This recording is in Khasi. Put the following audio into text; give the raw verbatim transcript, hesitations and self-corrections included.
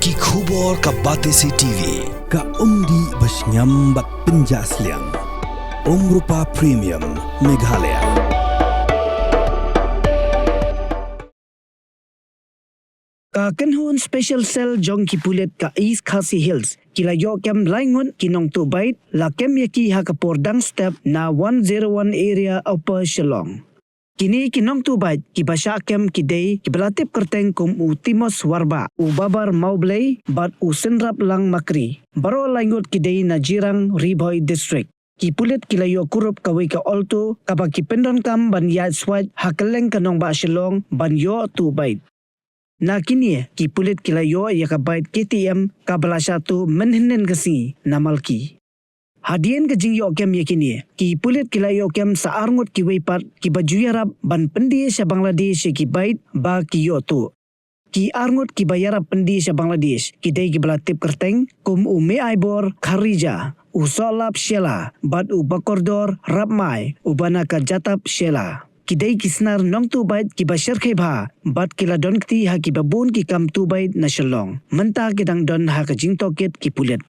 Ki khubor ka Batesi T V, ka umdih ba shngiam bad pynjah sliang. Umrupa Premium, Meghalaya. Ka kynhun Special Cell jong ki pulit ka East Khasi Hills ki la ïoh kem lai ngut ki nongtuh bait, la kem ïa ki ha ka por dang step na one zero one area Upper Shillong. Kine ki nongtuh bait kiba shah kem ki dei kiba la tip kyrteng kum u Timos Warbah, u Babar Mawblei bad u Synraplang Makri. Baroh lai ngut ki dei na Jirang, Ri Bhoi District. Ki pulit ki la ïoh kurup kawei ka Alto kaba ki pyndonkam ban ïaid swait ha kylleng ka nongbah Shillong ban ïoh tuh bait. Na kine ki pulit ki la ïoh ïa ka bait K T M kaba la shah tuh mynhynnin ka sngi na Malki. Hadien ka jingïoh kem ïa kine, ki pulit ki la ïoh kem sa ar ngut kiwei pat kiba ju ïarap ban pyndie sha Bangladesh ïa ki bait ba ki ïoh tuh. Ki ar ngut kiba ïarap pyndie sha Bangladesh ki dei kiba la tip kyrteng kum u Meaibor Kharija, u Sohlap Shela bad u Bakordor Rapmai uba na ka Jatap Shela. Ki dei ki snar nongtuh bait kiba shyrkhei bha bad ki la don kti ha kiba bun ki kam tuh bait na Shillong. Mynta ki dang don ha ka jingtohkit ki pulit.